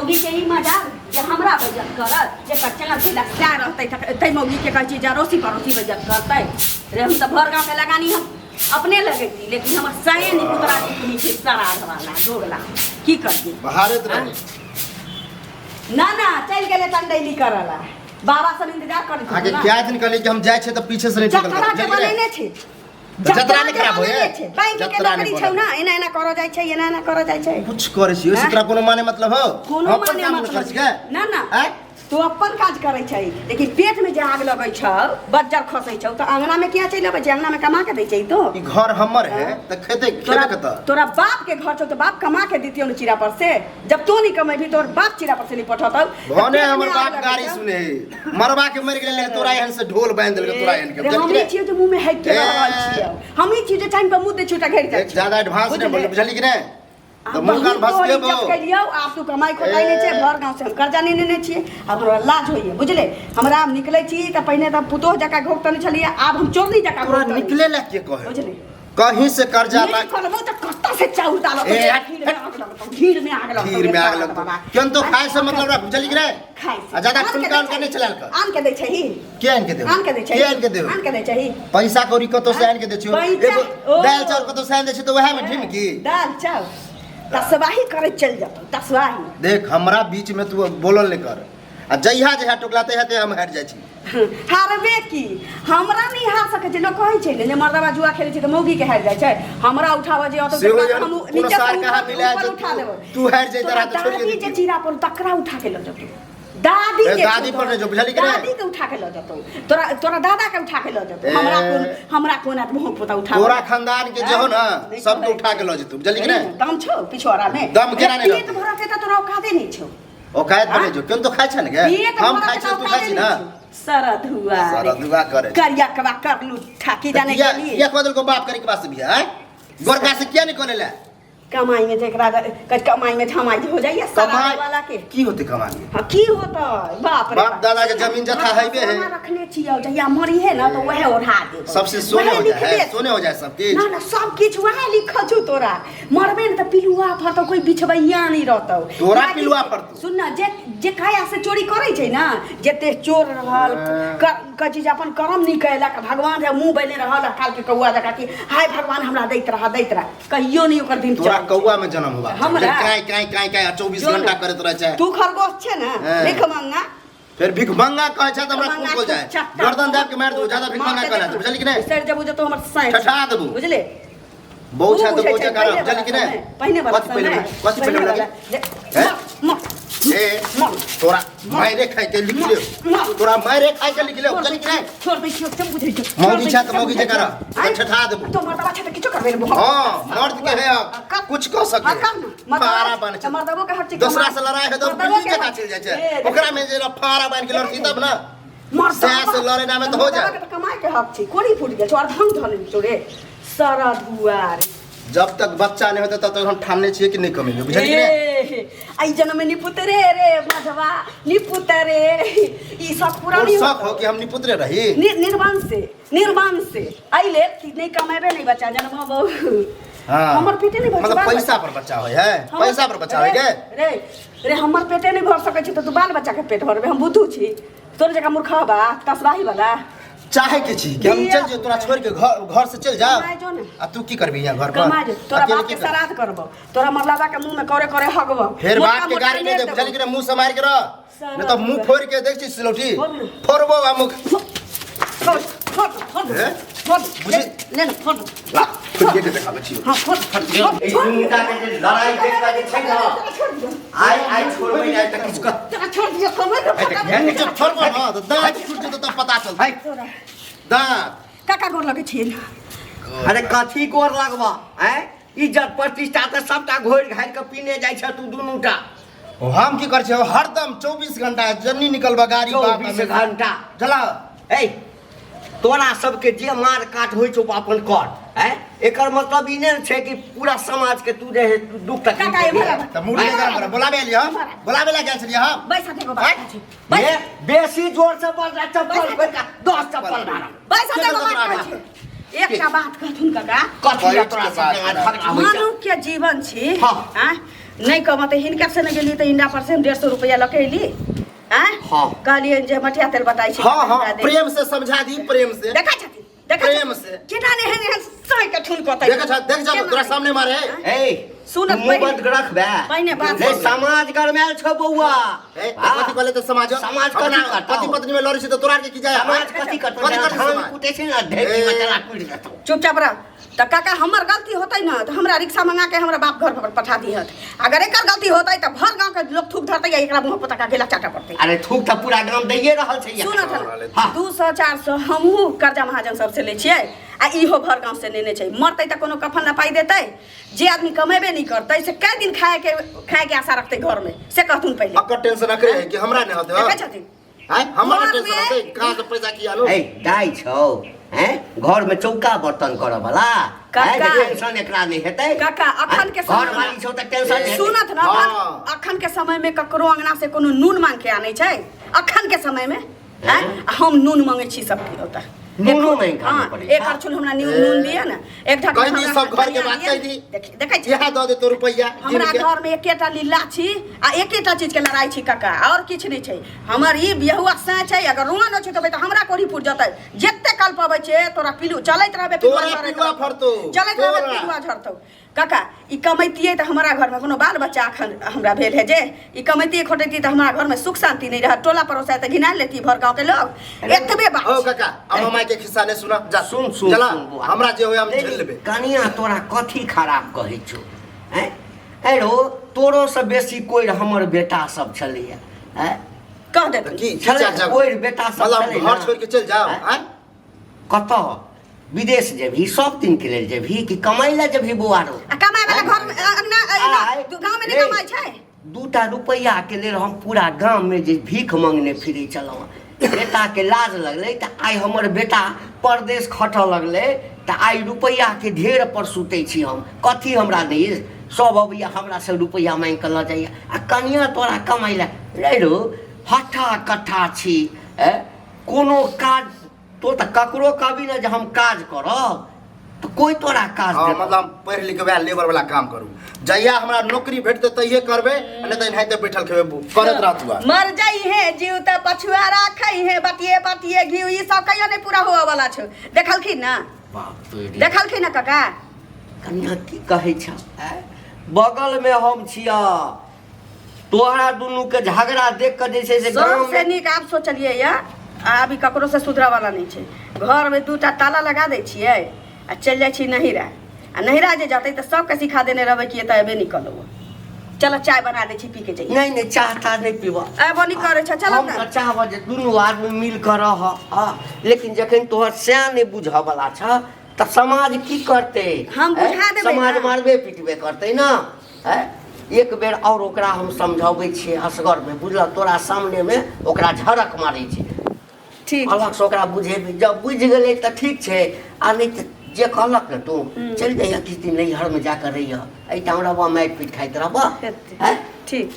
मौगी के ई मजाल जे हमरा बेइज्जत करत, एकर चार भेला सएह रहतै तऽ तै मौगी के कहै छी जे अड़ोसी पड़ोसी बेइज्जत करतै। रे हम तऽ भर गाँव के लगानी हम अपने लगैती, लेकिन हमर सए निपुतरा निपुनी छै सराध वाला दोगला, की करती? बहारत रहे। ना ना चलि गेलै तंदैली करऽ ला, बाबा सब इंतजार करै अहाँके छथिन ना। क्या दिन कहली कि हम जाइ छियै तऽ पीछे से नहि ठोकल जतरा करब, के बुझलियै? बनेने छै। तऽ जतरा नहि के खराब होइए? बनेने छै। बैंक के जतरा नहि नौकरी छौ बनल। ना, एना एना करऽ जाइ छै, एना एना करऽ जाइ छै। कुछ करै छी ओहिसँ आँय? तोरा कोनो माने मतलब हो? कोनो हम अपन माने काम नहि मतलब करै छियै। ना ना आँय? तू अपन काज करै छै, लेकिन पेट में जे आग लगै छौ, बज्जर खसै छौ, तऽ अंगना में किया चलि अबै छै? अंगना में कमा के दै छै तो। ई घर हमर है तऽ खेतै तोरा खेबे कतऽ? तोरा बाप के घर छौ तऽ बाप कमा के दितियौ ने चिरा पर से। जब तू नहीं कमेबही तोर बाप चिरा पर से नहीं पठतौ। तऽ भने पेट में हमर आग बाप लगै गाड़ी छौ। सुने है, मरबा के मरि गेलै, लेकिन तोरा एहन से ढोल बांधि देलकै तोरा एहन के। रे, बुझलियै? हमही छियै जे मुँह में हैक के ए। रहल छियै, हमही छियै जे टाइम पर मुँह दै छियै तऽ घेर जाइ एक ज्यादा एडवांस नहि बोल, बुझली कि नहि? आ तऽ मुँह कान बहुत तोहर भसकेबो। इज्जत केलियौ, आब तू कमाइ खोटाइ नहि छै। ए। भर गाँव से हम कर्जा नहि लेने छियै, आब हमरा लाज होइए, बुझले? हमरा आब निकलै छी तऽ पहिने तऽ पुतोह जकाँ घोकतने छलियै, आब हम चोरनी जकाँ तोरा घोकतनी। निकले ला के कहे? बुझले? कहीं से कर्जा नहि ला निकलबौ तऽ कतऽ से चाउर दाल ए, हट, घीर में आग लगतौ, घीर में आग लगतौ। खीर में आग लगतौ। केहन तो खाय से मतलब रख, बुझली कि नहि? खाय से। आ ज्यादा आन के ठुनकान दै के नहि छै। चलायल कर। आन के दै छही? के आनि के देबो? आन के दै छही? के आनि के देबो? आन के दै छही? पैसा कौड़ी कतौ से आनि के दै छियौ? पैसा, एगो ओ। दालि चाउर कतौ से आनि दै छियौ तऽ उएह में ढिमकी। दाल चाउर तसवाही करैत चलि जेतौ, तसवाही। देख, हमरा बीच में तू बोलल नहि कर, आ जहिया जहिया टोकला तहिया तहिया हम हारि जाइ छी। हारबे की, हमरा नहि हार सकै छै। लोक कहै छै ने जे मर्दबा जुआ खेलै छै तऽ मौगी के हारि जाइ छै। हमरा उठाबऽ जे अतौ सेहो तऽ जहन हम कोनो नीचे सार से कहाँ ऊपर मिला ऊपर जे उठा देबो। तू हारि जैते तोरा रहा तऽ छोड़िए दादी जे दितियौ। चिरा पर तकरा उठा के लऽ जेतौ, दादी ए, के दादी पर नहि जो, बुझलही कि नहि? दादी के उठा के लऽ जेतौ, तोरा तोरा दादा के उठा के लऽ जेतौ। ए। हमरा कोन, हमरा कोन आदमी भोंक पोता उठा तोरा खानदान के जे हो ना नहि सबके कहै उठा के लऽ जेतौ, बुझलही कि नहि? दम छौ पिछवाड़ा में? दम केना नहि पेट रहतै? भरऽ के तऽ तोरा औकाते नहि छौ। औकात बने जो, केहन तो खाइ छै ने गे? पेट हम भरऽ खाइ के छियै तऽ तू खाइ औकाते छी ना? नहि छौ। सरधुआ सरधुआ करे। करिया कबा करलू ठाकी जाने किया के लिए। किया कह देलको बाप करे के बात से बियाह? आँय? गोरका से किया नहीं करे ला? कमाई में जेकरा कमाई में झमाई हो जाइए कमाई वाला के। की होते कमाई? हाँ, की होतै? बाप रे बाप दादा के जमीन जथा हैबे है। सोना रखने छियै, जहिया मरी है ना तो वह ओढ़ा देबो। सबसे सोने वएह हो लिख जाए है, देत। सोने हो जाए सब किछ। ना ना सब किछ वएह लिखल छौ। तोरा मरबे ने तऽ पिलुआ फड़तौ, कोई बिछबैया नहीं रहतौ। तोरा कियाकि पिलुआ फड़तौ। सुन ना, जे जे काया से चोरी करै छै ना, जते चोर रहल, कहै छै जे अपन कर्म नहि कयलक, भगवान रे मुँह बने रहल अकाल के कौआ जकाँ कि हाय भगवान हमरा दैत रह दैत रह, कहियो नहीं ओकर दिन तोरा चलै छै। कौआ में जन्म होबा। हमरा? काई काई काई काई आ 24 जो घंटा ने। करैत रहै छै। तू खरगोश छै ने, हाँ। भीख मंगा। फेर भीख मंगा कहै छै तऽ हमरा मंगा खून को जाए, चट्टा। गर्दन दाबि के मारि देबो। ज्यादा भीख मंगा कहला छै, बुझली कि नहि? सर जब तो हमर साइड ठठा देबो। बुझले? बहु छै तऽ बुझै बहु छै, छै करब, पहिले बुझली कि वाला नहि? समय, पहिने वाला कथी पहिले समय, वाला? कथी पहिले पहिने वाला? वाला। हैं? म, ए, म, तोरा मारे खाइ के लिख ले, म। तोरा मारे खाइ के लिख ले, बुझली कि नहि? छोड़ दै छियौ, सब बुझै छियौ। मौगी छै तऽ मौगी जे करब, तऽ ठठा देबो। तो मर्दबा छै तऽ किछो करबे ने। हाँ, मर्द के है अब कुछ कह सके। हाँ, कर ना। फारा बन छै। मर्दबो के हर चीज दोसरा से लड़ाई है तो मर्दबो बिल्ली के जकाँ हर- चलि जाइ छै। ए, ओकरा में जे फारा बान्हि के लड़ती तब ना मर्दबा- सएह से लड़े नामे तऽ हो जाए। मर्दबा के तऽ कमाइ के हक छै। कोड़ी फूटि गेल छौ और धन धन छौ रे सारा दुआर। जब तक बच्चा नहीं होता तब तक हम ठानने छियै कि नहीं कमेबै, बुझलियै कि नहि? ए, एहि जन्म में निपुतरे रे माधवा, निपुतरे ई शौक पूरा तोर नहीं शौक होतौ। हो कि हम निपुतरे रही? निर्वंश से, निर्वंश से एहि लेल कि नहीं कमेबे नहीं बच्चा जन्मबौ। हाँ। हमर पेटे नहीं भर मतलब बाल पैसा बच्चा। पर बच्चा होय है, पैसा पर बच्चा होय रे, के? रे रे, हमर पेटे नहीं भर सकै छै तऽ तू बाल बच्चा के पेट भरबे? हम बुद्धू छी, तोर जकाँ मूर्खा बा तसबाही वाला। चाहे के छी कि हम बिया चल जो तोरा छोड़ के घर घर से चल जा। कमाए जो ने। आ तू की करबी यहाँ घर पर? कमा जो, तोरा अकेले बाप की के करबी? श्राद्ध करबो, तोरा मरलाबा के मुंह में करे करे हगबो। फेर मोटका बाप के मोटका गाड़ी नहीं नेट दे, देबो। बुझली कि नहीं? मुंह से मार के रह, नहीं तो मुंह फोड़ के देख छी सिलौटी। फोड़ ने। फोड़बो आ मुख। फोड़, फोड़, फोड़, हे? फोड़, बुझी- ले, ले ना, फोड़। ला, फोड़ के देखाबै छी। हाँ, फोड़, फोड़, ई छोड़ दुनूटा के जे लड़ाई देख के जे छै ने, छोड़ दियो। आइ आइ छोड़बै नहि तऽ किछु कर। तोरा छोड़ दियो, कमर के फटा मुँह जब फोड़बो ना तऽ दाँत फूटि जेतौ तब पता चलतौ। है। तोरा। दाँत। काका गोर लगै छियै। अरे कथी गोर लगबा? आँय, इज्जत प्रतिष्ठा तऽ सबटा घोरि घारि के पीने जाइ छ तू दुनूटा। ओ हम की करै छियै? हरदम 24 घंटा जन्नी निकलबा गाड़ी बाप 24 घंटा। चला। ए, तोरा सबके जे मार काट होइ छौ अपन कर। आँय, एकर मतलब ई नहि छै कि पूरा समाज के तू रहे दुख तकलीफ काका, एम्हर आब। तऽ मुड़ी के गरम करब। बोलाबे एलियै हम, बोलाबे लए गेल छलियै हम। बैस, एगो बात आँय? छै। बैस। ए, बेसी जोर से बोल रहा, चप्पल खोल के 10 चप्पल मारब। बैस, के एगो बात तोरा कहै बात? छी। एकटा बात कहथुन काका। कथी बैठ तोरा के सबके बात झगड़ा होइ छै? मानव के जीवन छी। हाँ। आँय? नहि कमतै। हिनका से नहि गेलियै तऽ हिनका पर से हम 150 रुपैआ लऽ के अयली। आँय? हाँ। कहलियनि जे मटिया तेल बताइ छै। हाँ हाँ, हमरा दे। प्रेम से समझा दी, प्रेम से। देखै छथिन, देखै प्रेम छथिन। से। केना ने एहन एहन साँइ के ठुन कतै। देख छ, देख जा, तोरा सामने मारे। ए, सुनत मुँह पहिने। बंद रखबे। पहिने बात नहीं सुन। समाज गरमायल छौ बौआ। ए, हाँ। कथी कहले तऽ समाज? समाज कथी अपना करतौ? पति पत्नी में लड़ै छै तऽ तोरा आर के की जाय? समाज कथी करतौ? कथी करतौ धान समाज? कुटै छै ने, ढेकी में ए। चला कुटि देतौ। चुपचाप रह। तऽ काका, हमर गलती होतै ने तऽ हमरा रिक्शा मंगा के हमरा बाप घर पर पठा दिहत। अगर एकर गलती होतै तऽ भर गाँव के लोग थूक धरतै आ एकरा मुँह पर तका गेला चाटा पड़तै। अरे थूक तऽ पूरा गाम दैये रहल छै। सुनत हन। हाँ। 200 400 हमहूँ कर्जा महाजन सबसे लै छियै आ इहो भर गाँव से नेने छै। मरतै तऽ कोनो कफन ला पाइ देतै? जे आदमी कमेबे नहीं करतै से कै दिन खाए के, खाए के आशा रखतै घर में, से कहथुन पहिले। अकर टेंशन अकरे है कि हमरा नहीं होते? देखै छथिन। आय, हमरा घर टेंशन में- होते, कहाँ से पैसा किया लो? ए दाइ छौ, हैं, घर में चौका बर्तन करऽ वाला। काका। हैं, जे टेंशन एकरा नहि हेतै। काका, अखन के हैं, समय घर वाली छौ तऽ टेंशन हेतै। सुनत न। हाँ। अखन के समय में ककरो अंगना से कोनो नून मांग के आनै छै अखन के समय में? हैं? आ हम नून मांगै छी सबके ओतऽ। नूनो मांगि के आनऽ हाँ, पड़ै एक छै। करछुल हमरा नून, नून दिअ ने एक ढक। कहि दी सब घर के बात कहि दी। देखै छी। इएह दऽ देतो रुपैआ हमरा गिन के। घर में एकेटा लीला छी आ एकेटा चीज के लड़ाई छी काका, और किछु नहि छै। हमर ई बियहुआ सैं छै। अगर रुआ नहि छुटबै तऽ हमरा कोढ़ी फूट जेतै। जते कल पबै छै तोरा पिलू चलैत रहबे, पिलुआ तोरा झरैत पिलुआ रहतौ। फड़तौ, चलैत रहबे, तोरा। पिलुआ झरतौ। काका, ई कमैतियै तऽ हमरा घरमे कोनो बाल बच्चा अखन हमरा भेल है जे ई कमैतियै खोटैतियै तऽ हमरा घरमे सुख शांति नहि रहत। टोला पड़ोस तऽ घिना लेती भर गाँव के लोग। एतबे बात ओ छै। काका, अब माय के खिस्सा नहीं सुना जा। सुन, सुन, चला। सुन बौआ। हमरा जे होय हम नहीं, झेल लेबे। कनिया तोरा कथी खराब कहै छौ? हैं, हेलो, तोरो से बेसी कोइ हमर बेटा सब छलैया, हैं? कह देतै। की छलै, चाचा? कोइ बेटा सब मतलब छलै घर ना। छोड़ के चल जाओ? हैं? आँय? कतऽ विदेश जेबही, सब दिन के लेल जेबही कि कमाइ लए जेबही बौआ रो? आ कमाय वाला घर में अंगना आय, गाँव में नहीं रे। कमाय छै। दूटा रुपैआ के लेल हम पूरा गाम में जे भीख मंगने फिरै छलहुँ, बेटा के लाज लगलै तऽ आइ हमर बेटा परदेश खटऽ लगलै तऽ आइ रुपैआ के ढेर पर सुतै छी हम। कथी हमरा नहि अछि? सब अबैया हमरा से रुपैआ मांगि कऽ लऽ जाइया आ कनिया तोरा कमाइ लए रे रौ हट्ठा कट्ठा छी, ए कोनो काज तो तऽ ककरो कहबी ने जे हम काज करब तऽ कोइ तोरा काज हाँ, देतौ? मतलब हम पढ़ि लिख के वएह लेबर वाला काम करू। जहिया हमरा नौकरी भेटतै तहिये करबै, आ नहि तऽ एनाहिते बैठल खेबै करैत रहतू। मर जाइ है जीव तऽ पछुआ राखै है बतिये बतिये घी। ई सब कहियो नहि पूरा हुआ वाला छौ। देखलखिन ना? बाप रे। देखलखिन ना काका? कनिया की कहै छ? आँय? बगलमे हम छियऽ, तोहरा दुनू के झगड़ा देख कऽ जे छै से गाँव सबसे नीक आब सोचलियै या आ अभी ककरो से सुधरऽ वाला नहि छै। घरमे दूटा ताला लगा दै छियै आ चलि जाइ छी नहिरा। आ नहिरा जे जतै तऽ सबके सिखा देने रहबै कि एतऽ एबे नहि करब। चलो, चाय बना दै छी, पी के जइयै। नहि नहि, चाह ताह नहि पीबऽ। एबो नहि करै छै, चलो हम ने। तऽ चाहबऽ जे दुनू आदमी मिल कऽ रह, हँ, लेकिन जखन तोहर सएह नहि बुझऽ वाला छह तऽ समाज की करतै? हम बुझा ऐं? देबै समाज ने। मारबे पिटबे करतै ने। ऐं? एक बेर आओर ओकरा हम समझाबै छियै असगरमे, बुझलह? तोरा सामनेमे ओकरा झड़क मारै छै। ठीक। अलगसँ ओकरा बुझेबै, जब बुझि गेलै तऽ ठीक छै आ नहि तऽ जे कहलक ने तू चलि जइह किछु दिन नैहरमे जाकऽ रहिह, एहिठाम रहबह मारि पीट खाइत रहबह। हेतै। ऐं? ठीक।